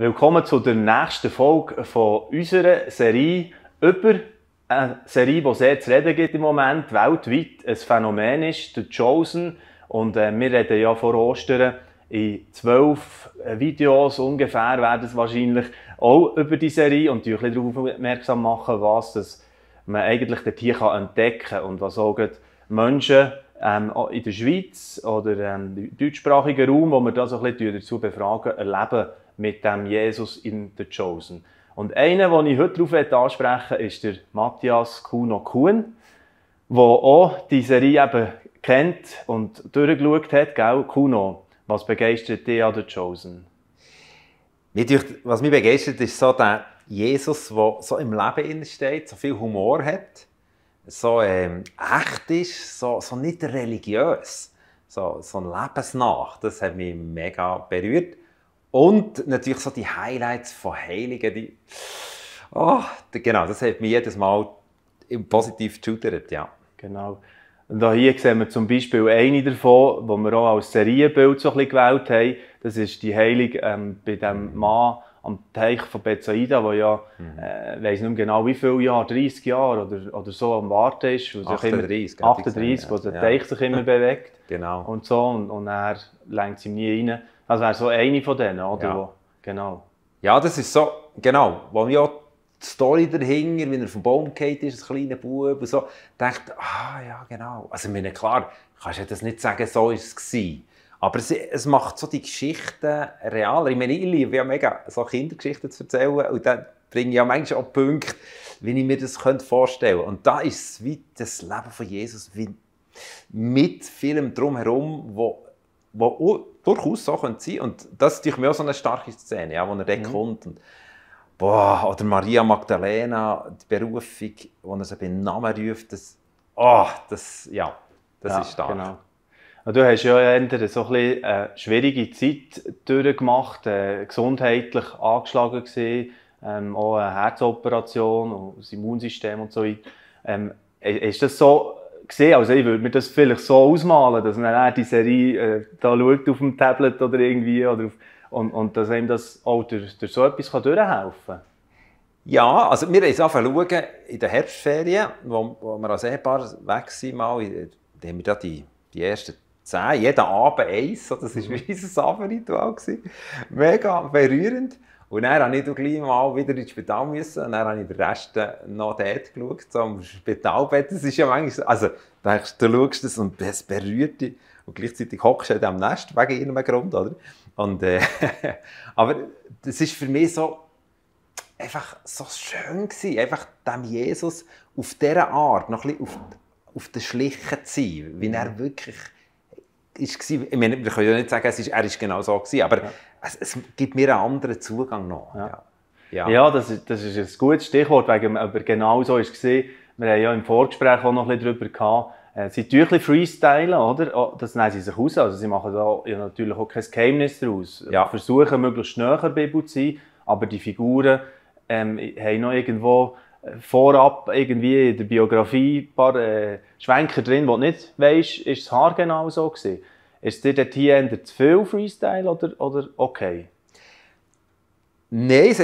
Willkommen zu der nächsten Folge von unserer Serie über eine Serie, die sehr zu reden gibt im Moment, weltweit ein Phänomen ist, The Chosen. Und wir reden ja vor Ostern in 12 Videos ungefähr, werden es wahrscheinlich auch über die Serie und die ein bisschen darauf aufmerksam machen, was das man eigentlich dort hier entdecken kann und was auch Menschen in der Schweiz oder im deutschsprachigen Raum, wo wir das so ein bisschen dazu befragen, erleben mit dem Jesus in The Chosen. Und einer, den ich heute darauf ansprechen will, ist der Matthias Kuno Kuhn, der auch die Serie eben kennt und durchgeschaut hat. Gell? Kuno, was begeistert dich an The Chosen? Was mich begeistert, ist so der Jesus, der so im Leben steht, so viel Humor hat, so echt ist, so nicht religiös, so lebensnach. Das hat mich mega berührt. Und natürlich so die Highlights von Heiligen, genau, das hat mich jedes Mal positiv geschudert, ja. Genau. Und hier sehen wir zum Beispiel eine davon, die wir auch als Serienbild so ein bisschen gewählt haben. Das ist die Heilige bei dem Mann am Teich von Bethsaida, der ja, ich weiss nicht mehr genau wie viele Jahre, 30 Jahre oder so am Warten ist. 38, 38, wo der Teich sich immer bewegt. Genau. Und so, und er lenkt ihm nie rein. Das wäre so eine von denen, oder? Ja. Genau. Ja, das ist so, genau, wo ich auch die Story dahinter, wenn er vom Baum gefallen ist, ein kleiner Bub und so, dachte, ja, genau. Also, ich meine, klar, kannst du das nicht sagen, so war es. Aber es macht so die Geschichten realer. Ich meine, ich liebe ja mega, so Kindergeschichten zu erzählen und dann bringe ich ja manchmal auch Punkte, wie ich mir das vorstellen könnte. Und da ist es wie das Leben von Jesus, wie mit vielem Drumherum, wo durchaus so sein könnte. Und das ist natürlich mir auch so eine starke Szene, ja, wo er dort kommt. Und, oder Maria Magdalena, die Berufung, wo er sie beim Namen ruft, das ist stark. Genau. Du hast ja eher so eine schwierige Zeit durchgemacht, gesundheitlich angeschlagen gewesen, auch eine Herzoperation und das Immunsystem und so weiter. Ist das so gesehen? Also ich würde mir das vielleicht so ausmalen, dass man die Serie da schaut auf dem Tablet oder irgendwie und dass einem das auch durch so etwas durchhelfen kann? Ja, also wir haben es angefangen zu schauen in den Herbstferien, wo wir als Ehepaar weg sind. Da haben wir da die ersten 10, jeden Abend eins. Das war wie unser Abendritual. Mega berührend. Und dann musste ich gleich mal wieder ins Spital müssen. Und dann habe ich den Rest noch dort geschaut, so am Spitalbett. Das ist ja manchmal, also du schaust das und es berührt dich. Und gleichzeitig hockst du in diesem Nest, wegen irgendeinem Grund, oder? Und, aber das ist für mich so einfach so schön gewesen, einfach dem Jesus auf dieser Art noch ein bisschen auf der Schliche zu sein, wie er wirklich ist. Ich meine, wir können ja nicht sagen, er ist genau so gewesen, aber es gibt mir einen anderen Zugang noch. Ja, das ist ein gutes Stichwort, aber genau so war es. Wir haben ja im Vorgespräch auch noch ein bisschen darüber gehabt. Sie tun ein bisschen freestylen, oder? Das nehmen sie sich raus. Also sie machen da ja natürlich auch kein Geheimnis daraus. Ja. Versuchen, möglichst näher der Bibel zu sein, aber die Figuren haben noch irgendwo vorab irgendwie in der Biografie ein paar Schwenker drin, wo du nicht weisst, ist das Haar genau so gewesen. Ist dir dort hier zu viel Freestyle oder okay? Nein,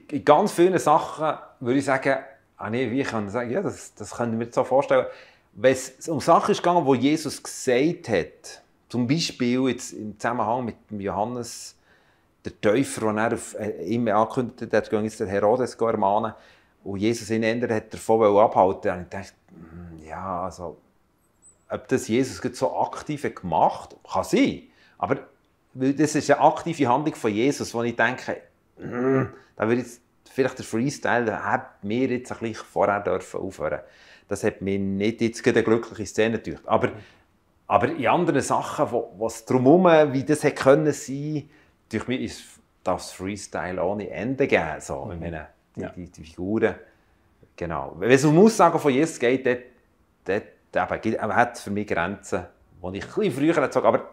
in ganz vielen Sachen würde ich sagen, ja, das können wir mir so vorstellen. Wenn es um Sachen ist gegangen, die Jesus gesagt hat, zum Beispiel jetzt im Zusammenhang mit Johannes, der Täufer, den er auf ihm angekündigt hat, jetzt der Herodes ermahnen. Und Jesus ihn hat davon abhalten. Und ich dachte, ja, also, ob das Jesus so aktiv gemacht hat, kann sein. Aber das ist eine aktive Handlung von Jesus, wo ich denke, da würde jetzt vielleicht der Freestyle, da hat mir jetzt ein bisschen vorher aufhören. Das hat mir nicht jetzt eine glückliche Szene gedacht. Aber in anderen Sachen, was drumherum, wie das hätte können sein, durch mich ist das Freestyle ohne Ende gegeben. So, ich meine, die Figuren. Genau. Wenn es um Aussagen von Jesus geht, dort hat es für mich Grenzen, die ich ein bisschen früher hätte gesagt, aber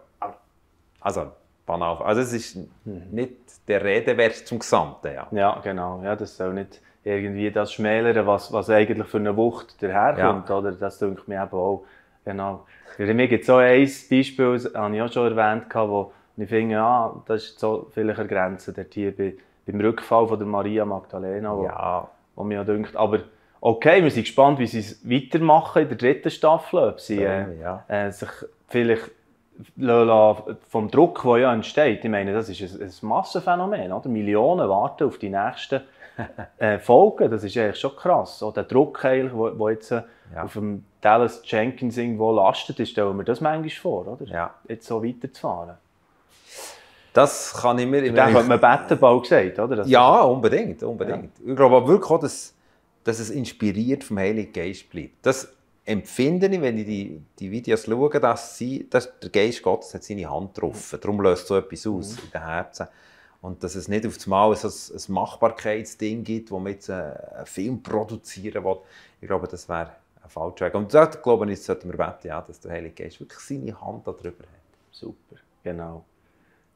also banal. Also es ist nicht der Rede wert zum Gesamten. Ja, genau. Ja, das soll nicht irgendwie das schmälern, was eigentlich für eine Wucht daherkommt. Ja. Oder? Das denke ich mir eben auch. Genau. Für mich gibt es so ein Beispiel, das habe ich auch schon erwähnt, wo ich finde, das ist so vielleicht eine Grenze dort hier bei beim Rückfall von der Maria Magdalena, wo mir ja denkt, aber okay, wir sind gespannt, wie sie es weitermachen in der 3. Staffel, ob sie sich vielleicht vom Druck, der ja entsteht, ich meine, das ist ein Massenphänomen, oder? Millionen warten auf die nächsten Folgen, das ist eigentlich schon krass. Auch der Druck, der jetzt auf dem Dallas Jenkins irgendwo lastet, ist, stellen wir das manchmal vor, oder? Ja. Jetzt so weiterzufahren. Das kann ich mir... Da hat man Bettenbau gesagt, oder? Das ja, unbedingt. Ja. Ich glaube aber wirklich auch, dass es inspiriert vom Heiligen Geist bleibt. Das empfinde ich, wenn ich die Videos schaue, dass der Geist Gottes hat seine Hand drauf. Darum löst so etwas aus in den Herzen. Und dass es nicht auf einmal so ein Machbarkeitsding gibt, wo man jetzt einen Film produzieren will. Ich glaube, das wäre ein falscher Weg. Und da glaube ich, sollten wir beten, dass der Heilige Geist wirklich seine Hand darüber hat. Super, genau.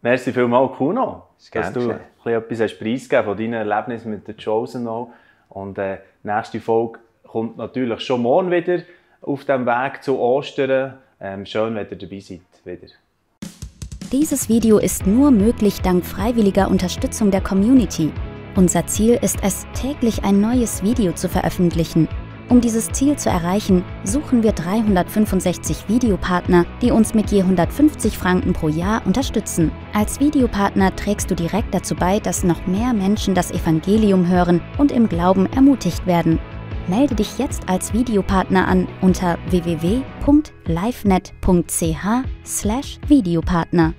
Merci vielmals, Kuno, dass du etwas preisgegeben von deinen Erlebnissen mit The Chosen noch. Und die nächste Folge kommt natürlich schon morgen wieder auf dem Weg zu Ostern. Schön, wenn ihr dabei seid wieder. Dieses Video ist nur möglich dank freiwilliger Unterstützung der Community. Unser Ziel ist es, täglich ein neues Video zu veröffentlichen. Um dieses Ziel zu erreichen, suchen wir 365 Videopartner, die uns mit je 150 Franken pro Jahr unterstützen. Als Videopartner trägst du direkt dazu bei, dass noch mehr Menschen das Evangelium hören und im Glauben ermutigt werden. Melde dich jetzt als Videopartner an unter www.livenet.ch/Videopartner.